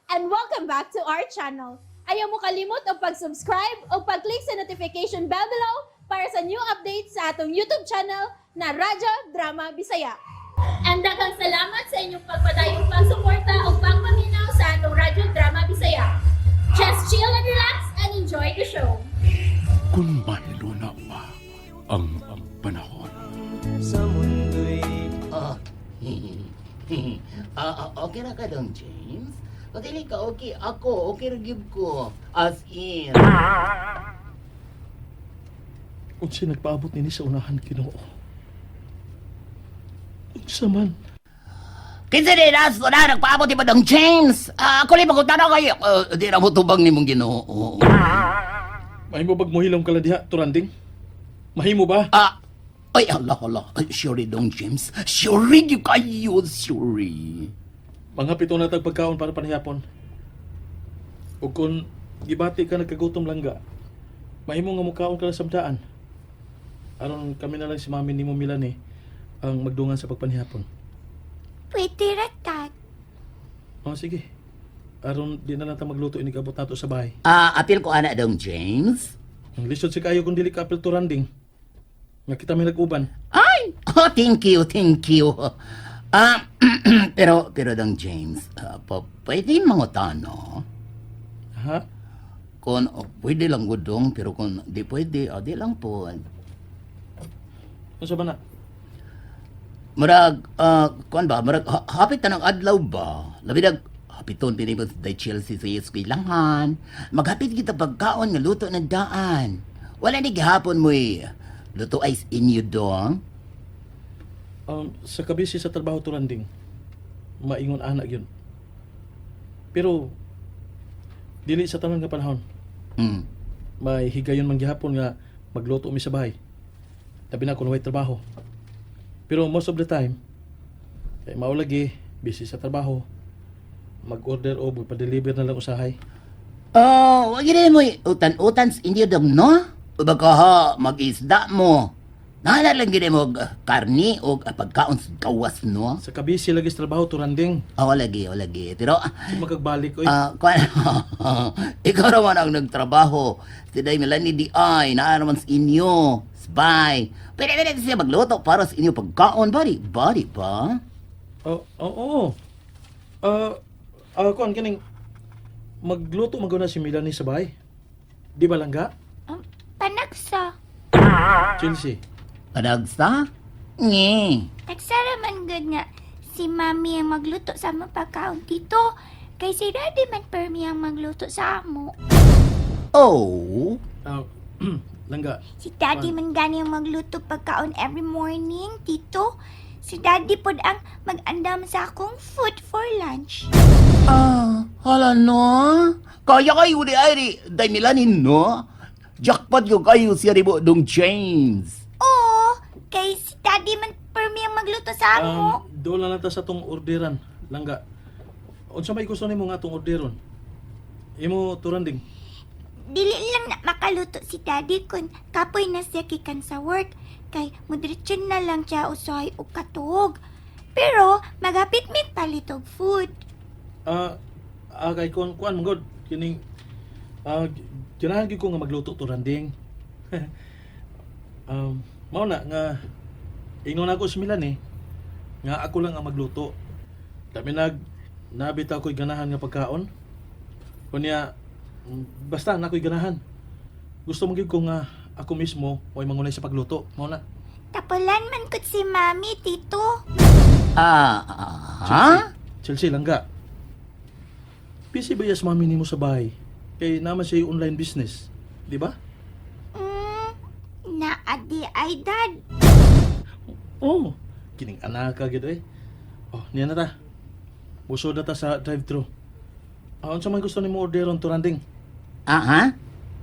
And welcome back to our channel. Ayaw mo kalimot og pag-subscribe o pag-click sa notification bell below para sa new updates sa atong YouTube channel na Radyo Drama Bisaya. And daghang salamat sa inyong pagpadayong pagsuporta o pagpaminaw sa atong Radyo Drama Bisaya. Just chill and relax and enjoy the show. Kung mahiluna pa ang panahon. Sa mundo'y Oh. Okay ra ka dong, James? Kung dili ka okay, ako, okay ra gyud ko. As in. Unsa nagpaabot nini sa unahan, Ginoo? Unsa man? Kinsa di naso na nagpaabot ni dong James? Ah, ako lang magutana kayo. Di ra mo tubang nimong Ginoo. Mahimo bag mohilom ka lang diha, Turanding? Mahimo ba? Ah, ay Allah Allah. Ay, sorry dong James. Sorry gyud kayo, sorry. Manghapit na tag pagkaon para panihapon. O kung gibati ka nagkagutom langga, mahimo nga mukaon ka lang samdaan. Aron kami na lang si mami nimo Milani ang magdungan sa pagpanihapon. Pwede ra, Dad. Oh, sige. Aron di na lang ta magluto inigabot nato sa bahay. Ah, apil ko ana dong James. Ang lisod si kayo kung dili ka apil Turanding. Nga kita may nag-uban. Ay, oh, thank you, thank you. Ah, pero pero dong James, pwede mangutano? Ha? Kung oh, pwede lang gudong, pero kung di pwede, oh, di lang po. Unsa ba na? Murag, kuan ba, murag, hapit na ng adlaw ba? Labi nag, hapiton pinibot sa Chelsea sa eskwelahan. Maghapit kita pagkaon nga luto ng daan. Wala ni gihapon mo eh. Luto ay inyo dong. Sa kabisi sa trabaho Turanding, maingon ana gyud. Pero dili sa tanan nga panahon. May higayon man gihapon nga magluto mi sa bahay. Labi na kung way trabaho. Pero most of the time, kay mao lagi busy sa trabaho. Mag-order o pa-deliver na lang usahay. Oh, wag rin mo eh. Utan-utan sa inyo dong, no? O baka ha, mag-isda mo. Nahala lang gini mo og karni o pagkaon sa gawas, no? Sa kabisi lagi sa trabaho Turanding, Oh, lagi, oh, lagi. Pero, so makagbalik oy. Ah, kuan. Ikaw naman ang nagtrabaho. Si Day Melanie di ay naa naman sa inyo. Spy. Pwede pwede siya magluto para sa inyo pagkaon, bari. Bari ba? Oh, oo. Oh, oh. Kuan kining magluto maguna si Melanie sa bahay. Di ba langga? Panagsa. Chelsea. Panagsa? Nge. Tagsara man gud nga si Mami ang magluto sa among pagkaon, Tito. Kay si Daddy man permi ang magluto sa amo. Oh. Ah, langga. Si Daddy man gani ang magluto pagkaon every morning, Tito. Si Daddy pod ang mag-andam sa akong food for lunch. Ah, hala no. Kaya kayo ni ay ni Day Melanie, no? Jackpot yo kayo siya ribo dong James. Oo, kay si Daddy man permi ang magluto sa amo. Doon lang nata sa tong orderan, langga. Unsa may gusto nimo nga atong orderon? Imo Turanding. Dili lang na makaluto si Daddy kun kapoy na siya gikan sa work kay mudiretso na lang siya usahay og katuog. Pero magapit mig palit og food. Ah, kay kon kuan man gud kining ganahan gyud ko nga magluto Turanding. Mao na nga ingon ako sa Milan eh nga ako lang ang magluto. Dami nag nabita ako'y ganahan nga pagkaon. Kunya basta na ako'y ganahan. Gusto mo gyud ko nga ako mismo mo'y mangunay sa pagluto. Mao na. Tapulan man kut si Mami, Tito. Ah, ha? Chelsea, langga. Busy ba yes mami nimo sa bahay? Kay naman siya yung online business. Di ba? Naa di ay, Dad. Oo. Oh, kining anaka gid eh. Oh, niya na ta. Busod na ta sa drive-thru. Ah, unsa man gusto nimo orderon Turanding? Ah, ha?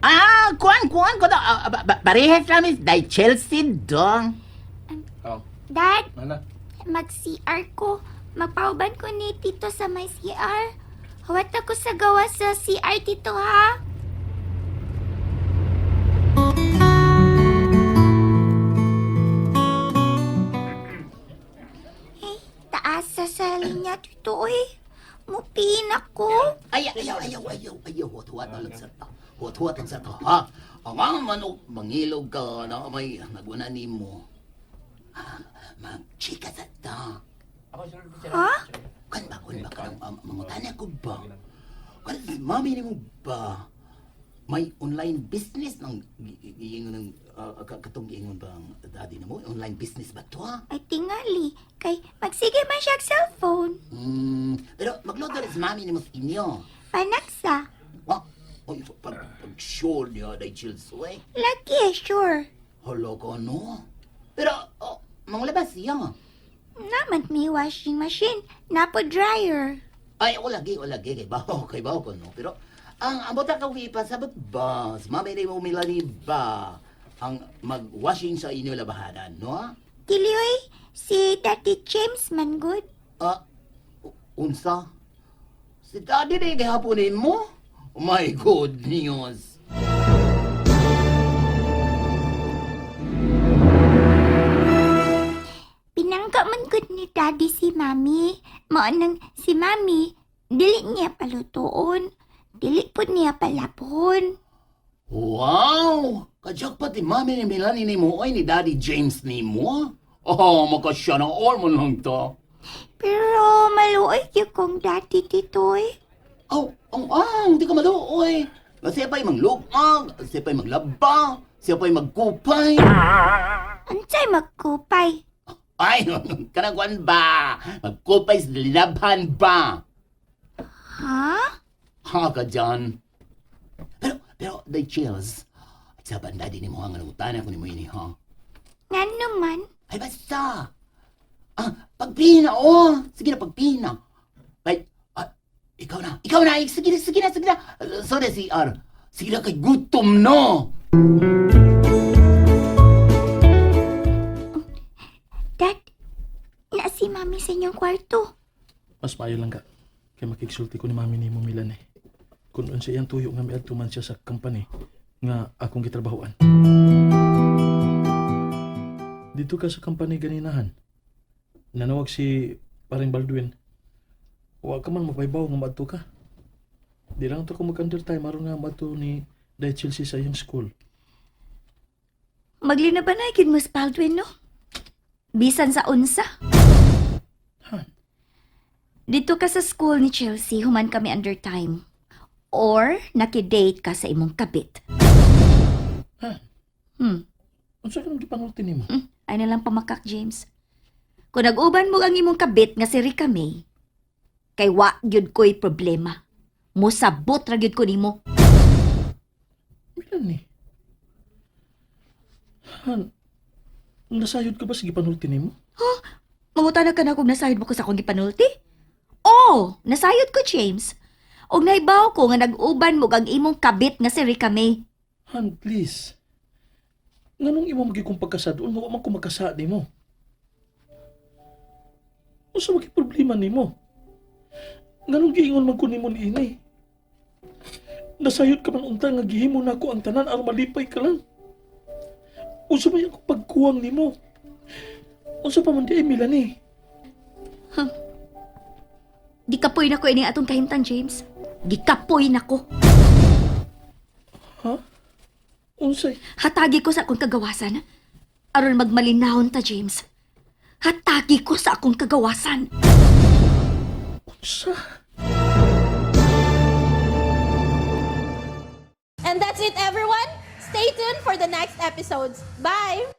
Ah, kuan, kuan, kuan. Ah, parehas lang is Day Chelsea dong. Oh, Dad, mana. mag-CR ko. Magpauban ko ni Tito sa may CR. Huwat ako sa gawa sa CR, Tito, ha? Eh, taas sa linya, Tito, eh. Mupiin ako. Ay, ayaw, ayaw, ayaw, ayaw. Huwat-huwat na lang sa ta. Huwat-huwat lang sa ta, ha? Ang mga manok, mangilog ka na may naguna nimo. Ah, magchika sa ta. Ha? Kan ba kanang mangutana ko ba? Kan mami nimo ba? May online business ng giingon ng katong giingon ba ang daddy nimo? Online business ba to, ha? Ay tingali, kay magsige man siya og cellphone. Pero magluto rin si mami nimo sa inyo. Panaksa. Wa? Oy, pag sure niya day chills, eh. Lagi eh, sure. Hala ka, no? Pero, oh, manglabas siya. Naman may washing machine, napo dryer. Ay, o lagi, kay baho ko, no? Pero, ang ambot ka ipasabot ba, sa mami ni mo Melanie ba, ang mag-washing sa inyo labahanan, no? Dili oy, si Daddy James man good. Ah, unsa? Si daddy na gihaponin mo? My good news. Pinangga man gud ni Daddy si Mami. Mao nang si Mami, dili niya palutuon. Dili pud niya palapon. Wow! Kajakpat ni mami ni Melanie ni mo ay ni Daddy James ni mo. Oh, makasya na all mo lang to. Pero maluoy gyud kong daddy titoy. Oh, ang, di ka maluoy. Siya pa'y manglugag, siya pa'y maglaba, siya pa'y magkupay. Unsay magkupay? Ay, kanang kuwan ba? Magkupay sa lilabhan ba? Ha? Ha ka dyan. Pero, the chills. At sa banda din mo ang anutan ako ni mo ini, ha? Ngano man? Ay, basta. Ah, pagpina, oh. Sige na, pagpina. Ay, ah, ikaw na, ikaw na. Ay, sige na, sige na, sige na. Sorry, CR. Sige na, kay gutom na. Dad, na si Mami sa inyong kwarto. Mas maayo lang ka. Kay makigsulti ko ni mami nimo Milan eh. Kung unsa iyang tuyo nga miadto man siya sa company nga akong gitrabahoan. Dito ka sa company ganinahan. Nanawag si paring Baldwin. Wa ka man mapaybaw nga maadto ka. Di lang to ko mag-undertime aron nga maadto ni Dai Chelsea sa iyang school. Maglinabanay gid mo sa Baldwin, no? Bisan sa unsa. Han. Dito ka sa school ni Chelsea, human kami under time. Or nakidate ka sa imong kabit. Ha? Unsa ka nang gipanulti nimo? Ay na lang pamakak, James. Kung nag-uban mo ang imong kabit nga si Rica May, kay wa gyud ko'y problema. Mosabot ra gyud ko nimo. Milan ni. Han, nasayod ka ba sa gipanulti nimo? Mangutana ka na kung nasayod mo ko sa akong gipanulti? Oo, nasayod ko, James. Og naibaw ko nga nag-uban mo ang imong kabit nga si Rica May. Han, please. Nganong imo magiging pagkasad, nga wa man ko magkasa nimo. Unsa man problema nimo? Nganong giingon man ko nimo niini? Nasayod ka man unta nga gihimo nako ang tanan aron malipay ka lang. Unsa man akong pagkuwang nimo? Unsa pa man di ay Melanie? Gikapoy na ko ini atong kahimtang, James. Gikapoy na ko. Ha? Unsay? Hatagi ko sa akong kagawasan. Aron magmalinahon ta, James. Hatagi ko sa akong kagawasan. Unsa? And that's it, everyone. Stay tuned for the next episodes. Bye!